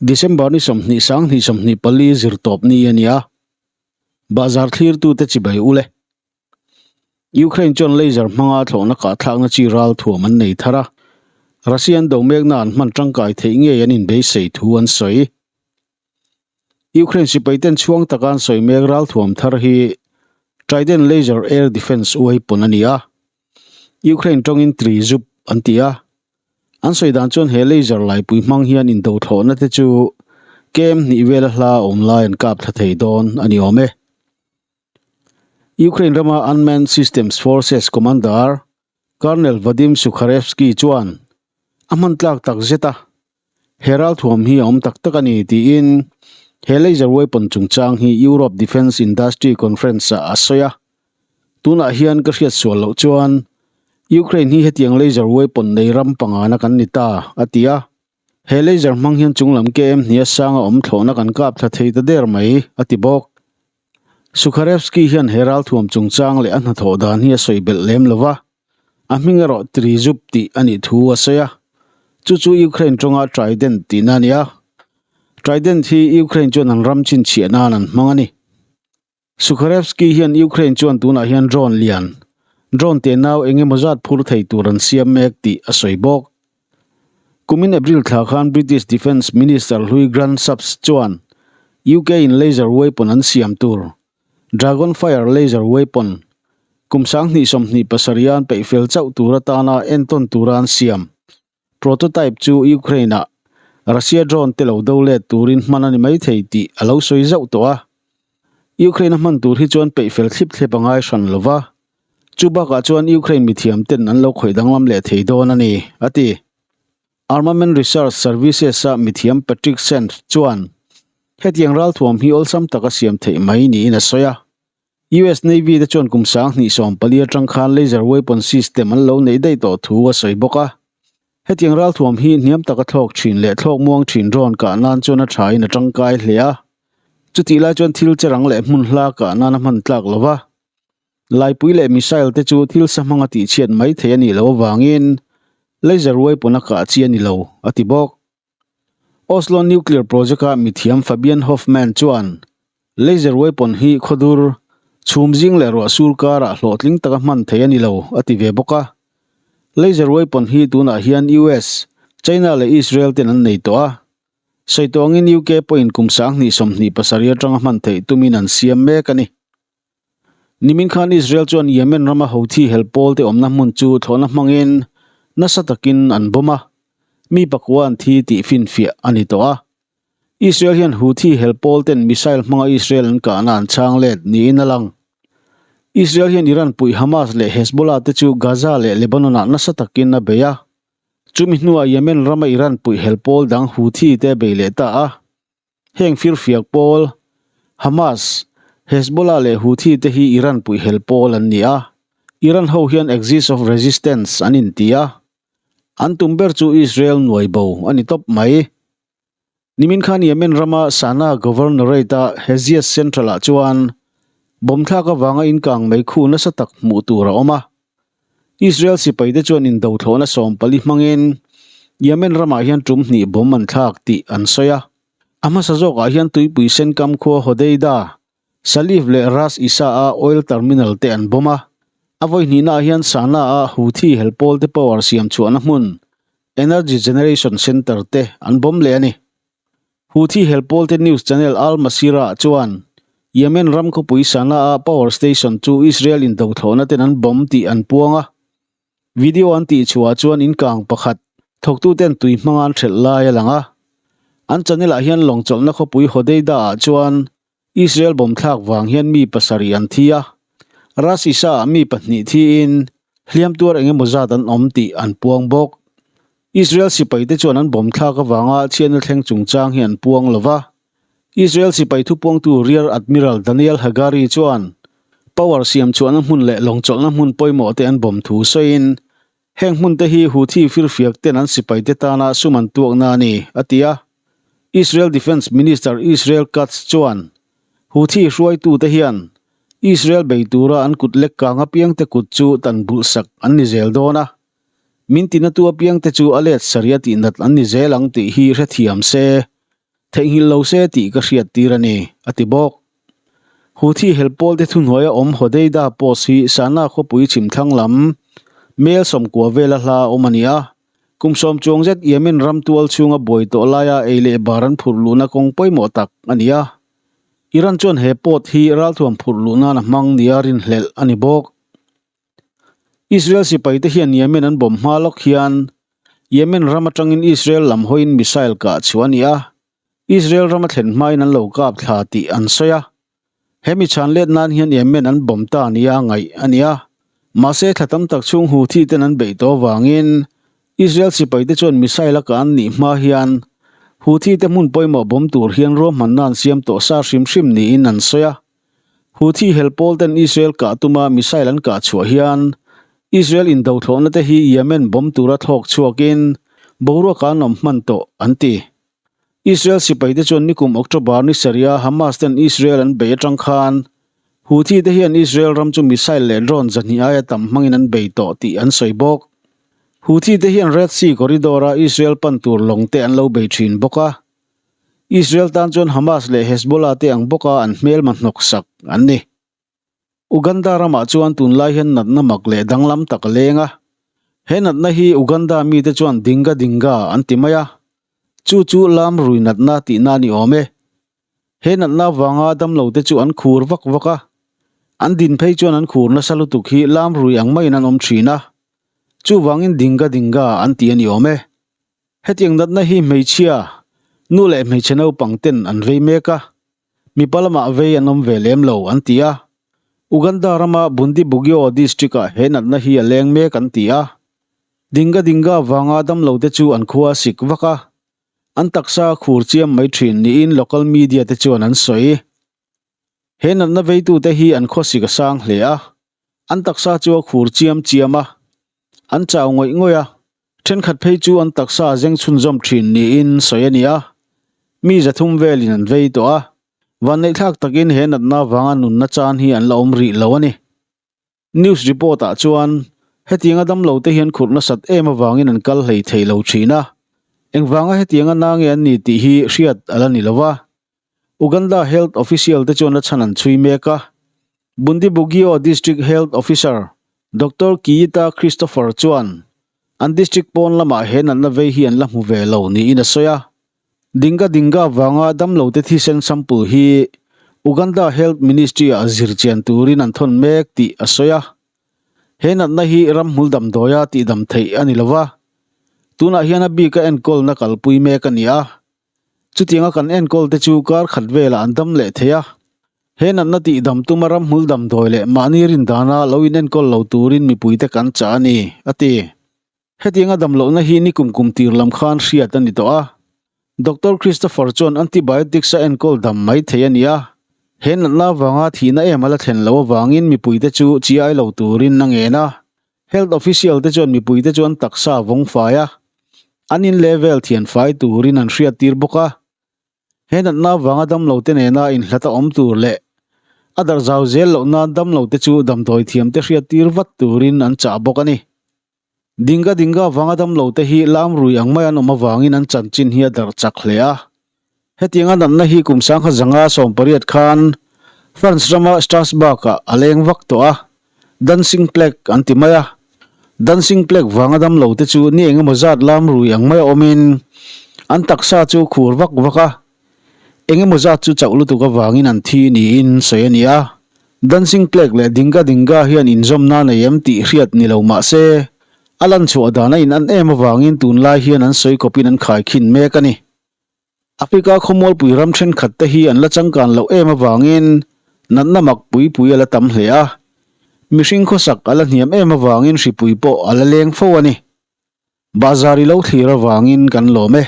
December ni 20 sang 24 zirtawp ni a ni a, bahzar thlirtute chibai ule. Ukraine chuan laser hmanga thlawhna kahthlakna chi ral thuam an nei thar a, Russia an do mekna an hman tangkai theih ngei an inbeisei thu an sawi. Ukraine sipaiten chhuang taka an sawi mek ral thuam thar hi Trident Laser Air Defence weapon a ni a, Ukraine tawngin Trizub an ti a. An sawi dan chuan he laser laipui hmang hian indo thlawhna te chu kem hnih vela hla awm lai an kap thla thei dawn a ni awm e. Ukraine rama Unmanned Systems Forces Commander Colonel Vadim Sukharevsky chuan a hman tlak tak zet a, he ralthuam hi a awm tak tak a ni tiin he laser weapon chungchang hi Europe Defence Industry Conference-ah a sawi a. Tunah hian ka hriat sual loh chuan Ukraine hi hetiang laser weapon nei ram pangana kan ni ta, a ti a. He laser hmang hian chunglam KM hnia sanga awm thlawhna kan kap thla thei ta der mai, a ti bawk. Sukharevsky hian he ralthuam chungchang leh a hnathawh dan hi a sawi belh lem lo va, a hming erawh Trizub tih a nih thu a sawi a. Chu chu Ukraine tawnga Trident tihna a ni a. Trident hi Ukraine chuan an ram chhinchhiah nan an hmang a ni. Sukharevsky hian Ukraine chuan tunah hian drone lian, drone te nau eng emaw zat phur thei tur an siam mek tih a sawi bawk. Kumin April thla khan British Defence Minister hlui Grant Shapps chuan UK in laser weapon an siam tur, Dragon Fire laser weapon, kum 2027 an peih fel chauh tur atana entawn tura an siam Prototype chu Ukraine-ah Russia drone te lo do let turin hman a ni mai thei tih a lo sawi zauh tawh a. Ukraine a hman tur hi chuan peih fel thlip thlep a ngai hran lo va, chu bakah chuan Ukraine mithiam ten an lo khawih danglam leh thei dawn a ni, a ti. Armament Research Services-a mithiam Patrick Senf chuan hetiang ralthuam hi awlsam taka siam theih mai niin a sawi a. US Navy te chuan kum 2014 atang khan laser weapon system an lo neih daih tawh thu a sawi bawk a. Hetiang ralthuam hi hniam taka thlawk thin leh thlawk muang thin drone kah nan chuan a thain a tangkai hle a. Chutih lai chuan thil che rang leh hmun hla kah nan a hman tlak lo va. Laipui leh missile te chu thil sa hmanga tihchhiat mai thei a nih loh avangin laser weapon a kah chi a ni lo, a ti bawk. Oslo Nuclear Project-a mithiam Fabian Hoffmann chuan laser weapon hi khawdur, chhum zing leh ruah sur karah hlawhtling taka hman thei a ni lo, a ti ve bawk a. Laser weapon hi tunah hian US, China leh Israel ten an nei tawh a. Sawi tawh angin UK pawhin kum 2027 atanga hman theih tumin an siam mek a ni. Nimin khan Israel chuan Yemen rama Houthi hel pawl te awmna hmun chu thlawhna hmangin nasa takin an bomb a, mi pakua an thi tih finfiah a ni tawh a. Israel hian Houthi hel pawl ten missile hmanga Israel an kahna an chhang let niin a lang. Israel hian Iran puih Hamas leh Hezbollah te chu Gaza leh Lebanon ah nasa takin a bei a, chumi hnuah Yemen rama Iran puih hel pawl dang Houthi te bei leh ta a. Heng firfiak pawl, Hamas, Hezbollah leh Houthi te hi Iran puihhel pawl an ni a. Iran ho hian Axis of Resistance an inti a. An tum ber chu Israel nuai bo a ni tawp mai. Nimin khan Yemen rama Sanaa Governorate-a Hezias Central-ah chuan bomb thlak avanga inkang mei khu nasa tak hmuh tur a awm a. Israel sipaite chuan indothlawhna 14 hmangin Yemen ramah hian tum hnih bomb an thlak tih an sawi a. A hmasa zawkah hian tuipui senkam khua Hodeida, Salif leh Ras Isa-a oil terminal te an bomb a. A vawi hnihnaah hian Sanaa-a Houthi helpawl te power siam chhuahna hmun, energy generation center te an bomb leh a ni. Houthi helpawlte news channel Al Masirah chuan Yemen ram khawpui Sanaa power station chu Israel indothlawhna ten an bomb tih an puang a. Video an tihchhuah chuan in kang pakhat thawktuten tui hmanga an hrelh lai a lang a. An channel ah hian lawng chawlhna khawpui Hodeida ah chuan Israel bomb thlak vang hian mi pasarih an thi a. Ras Isa ah mi pahnih thiin hliam tuar eng emaw zat an awm tih an puang bawk. Israel sipaite chuan an bomb thlak avanga chhiatna thleng chungchang hi an puang lo va. Israel sipai thupuangtu Rear Admiral Daniel Hagari chuan power siam chhuahna hmun leh lawng chawlhna hmun pawimawh te an bomb thu sawiin, heng hmun te hi Houthi firfiak ten an sipaite tana sum an tuakna a ni, a ti a. Israel Defence Minister Israel Katz chuan Houthi hruaitute hian Israel bei tura an kut lek kang apiangte kut chu tan bulhsak an ni zel dawn a. Min tina tu apiangte chu a let saria tihnat an ni zel ang tih hi hrethiam se. Theihnghilh lo se tih ka hriat tir a ni, a ti bawk. Houthi helpawlte thuhnuaia awm Hodeida post hi Sanaa khawpui chhimthlang lam mel 90 vela hla a awm a ni a. Kum sawm chuang zet Yemen ram tual chhunga buai tawh laia ei leh bar an phurh luhna kawng pawimawh tak a ni a. Iran chuan he port hi ralthuam phurh luh nan a hmang nia rinhlelh a ni bawk. Israel sipaite hian Yemen an bawm hma lawk hian Yemen ram atangin Israel lam hawiin missile kah chhuah a ni a, Israel rama thlen hmain an lo kap thla tih an sawi a. He mi chhan let nan hian Yemen an bawm ta nia ngaih a ni a. Mahse thla tam tak chhung Houthi ten an beih tawh avangin Israel sipaite chuan missile a kah an nih hma hian Houthi te hmun pawimawh bawm tur hian ruahmanna an siam tawh sa hrim hrim niin an sawi a. Houthi hel pawl ten Israel kah tuma missile an kah chhuah hian Israel indothlawhna te hi Yemen bomb tura thlawk chhuakin boruak an awm hman tawh an ti. Israel sipai te chuan nikum October ni sarih a Hamas ten Israel an bei atang khan Houthi te hian Israel ram chu missile leh drone 200 aia tam hmangin an bei tawh tih an sawi bawk. Houthi te hian Red Sea corridor a Israel pan tur lawng te an lo bei thin bawk a. Israel tan chuan Hamas leh Hezbollah te ang bawka an hmelma hnawksak an ni. Uganda ramah chuan tunlai hian natna mak leh danglam tak a leng a. He natna hi Uganda mite chuan Dinga Dinga an ti mai a. Chu chu lam rui natna tihna a ni awm e. He natna avanga damlote chu an khur vak vak a. An din phei chuan an khur nasa lutuk hi lam rui ang maiin an awm thin a. Chuvangin Dinga Dinga an ti a ni awm e. Hetiang natna hi hmeichhia, nu leh hmeichhe naupang ten an vei mek a, mipa lamah vei an awm ve lem lo an ti a. Uganda rama Bundibugyo district-ah he natna hi a leng mek an ti a. Dinga dinga vanga damlote chu an khua a sik vak a, an taksa a khur chiam mai thin niin local media te chuan an sawi. He natna veitute hi an khawsik a sang hle a, an taksa chu a khur chiam chiam a, an chau ngawih ngawih a, thenkhat phei chu an taksa a zeng chhunzawm thin niin sawi a ni a, mi 300 velin an vei tawh a, vanneihthlak takin he natna avanga nunna chan hi an la awm rih lo a ni. News report ah chuan hetianga damlo te hian khurh nasat em avangin an kal hlei thei lo thin a, engvanga hetianga na nge an ni tih hi hriat a la ni lo va. Uganda Health official te chuan a chhan an chhui mek a, Bundibugyo District Health Officer Doctor Kiyita Christopher chuan an district pawn lamah he natna vei hi an la hmu ve lo niin a sawi a. Dinga Dinga vanga damlote thisen sample hi Uganda Health Ministry-ah zir chian turin an thawn mek tih a sawi a. He natna hi ramhmul damdawia tihdam theih a ni lo va, tunah hian a bika enkawlna kalpui mek a ni a. Chutianga kan enkawlte chu kar khat velah an dam leh thei a. He natna tihdam tuma ramhmul damdawi leh mahni rindana lo inenkawl lo turin mipuite kan chah a ni, a ti. Hetianga damlohna hi nikum kum tir lam khan hriat a ni tawh a. Doctor Christopher chuan antibiotics a enkawl dam mai thei a ni a. He natna avanga thihna em a la thlen loh avangin mipuite chu chi ai lo turin a ngen a. Health official te chuan mipuite chu an taksa vawng fai a, an in level thian fai turin an hriattir bawk a. He natna avanga damlote nena inhlat a awm tur leh a darh zau zel loh nan damlote chu damdawi thiamte hriattir vat turin an chah bawk a ni. Dinga dinga avanga damlote hi lam rui ang mai an awm avangin an chanchin hi a darh chak hle a. Hetianga natna hi kum 1918 khan France rama Strasbourg-ah a leng vak tawh a, Dancing Plague an ti mai a. Dancing Plague vanga damlote chu ni engemaw zat lam rui ang mai a awmin an taksa chu khur vak vak a, engemaw zat chu chauh lutuk avangin an thi niin sawi a ni a. Dancing Plague leh Dinga Dinga hian inzawmna nei em tih hriat ni lo mah se, a lan chhuah dan a in an em avangin tunlai hian an sawi kawpin an khaikhin mek a ni. Africa khawmualpui ram thenkhat te hi an la changkan loh em avangin natna mak pui pui a la tam hle a, mihring khawsak a la hniam em avangin hripui pawh a la leng fo a ni. Bahzar i lo thlir avangin kan lawm e.